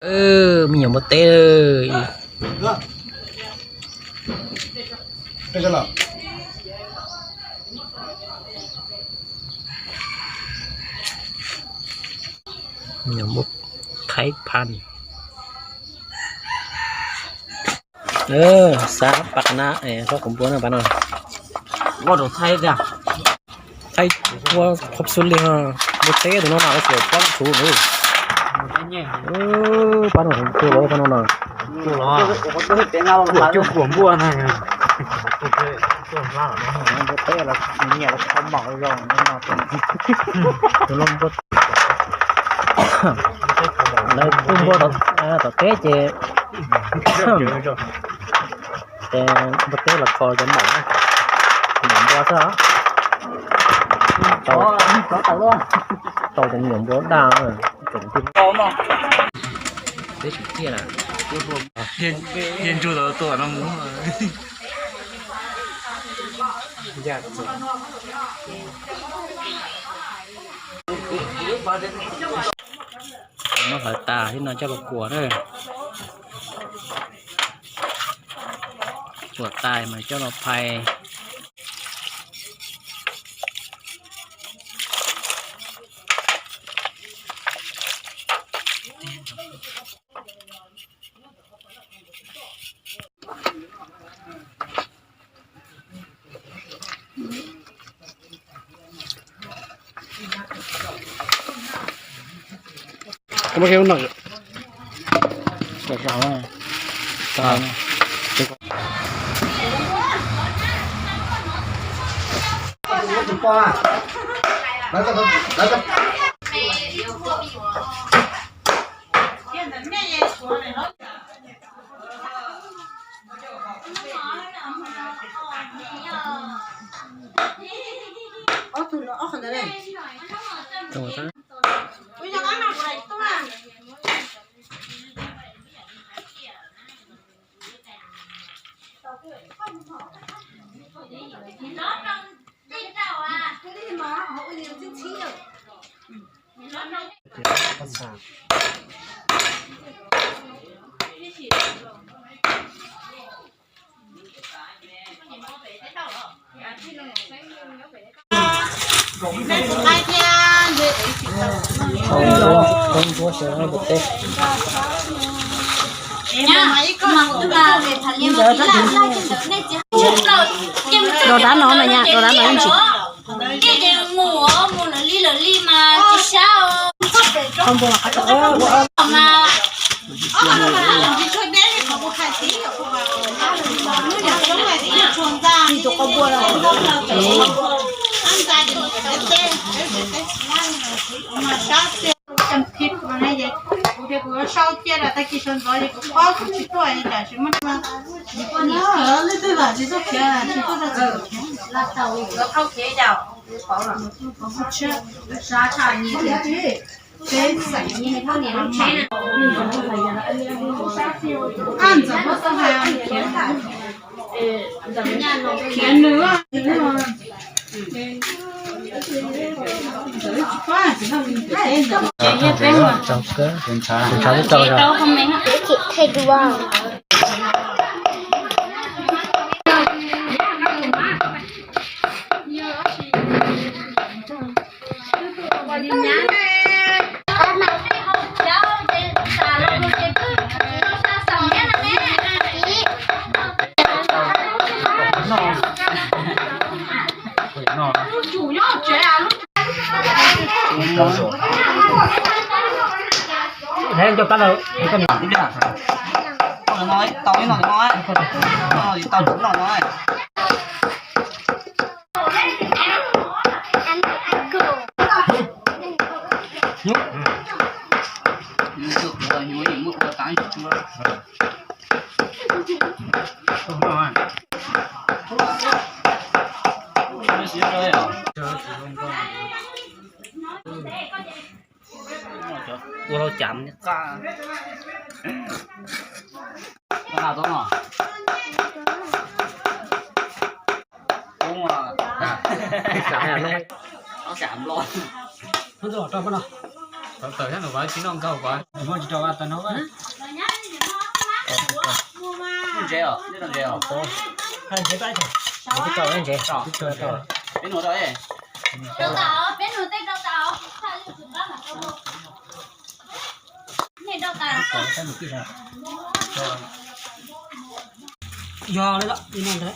Me nyuam npua teb. Me nyuam npua Thaib Phan. Xav pam na, koj kuv npua na pab no. Thaib ua qhov xub li, npua teb tus no na, ua xyuas pob tsuv lawm. Pab no tua los pab no na. Tua los, tua kuam npua na. Npua teb los nyiam los kho mom zoo no. Tus no npua, lawv tua npua tom teb ces, ces npua teb los kho cov mom, mom npua xwb. Tau cov me nyuam npua daj. Teb tsis tiaj na. Cia ntsuag tau tua no mus. Muab hlawv tas thiab no coj los kuam na. Kuam tas mas coj los phais. Rau dab no mas nyab, rau dab no yeej tsis. Tej ces mus mus lawv li lawv li mas tsis sab os. Mas kuv tias kuv yuav sau cia lawm tag kis sawv ntxov ces kuv paub kuv tsis tuaj tam sim no. Tau ib no no, tau ib no no. Ua lau cam qa. Tawm tawm thiab nws vas tsis noj nkaug vas. Ntses os, nej rau ntses os. Peb nuv rau. Yog li lawm, li no ntag.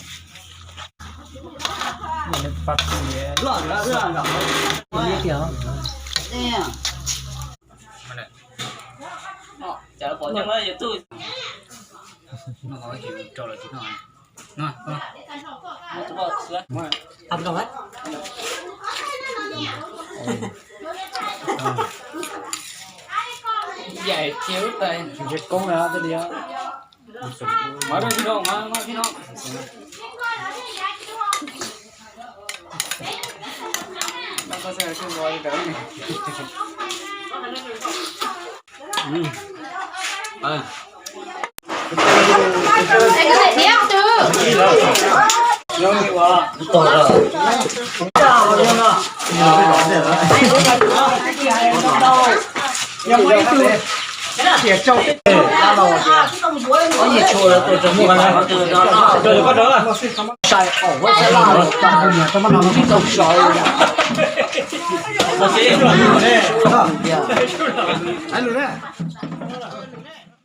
Ntses koob na, tej li.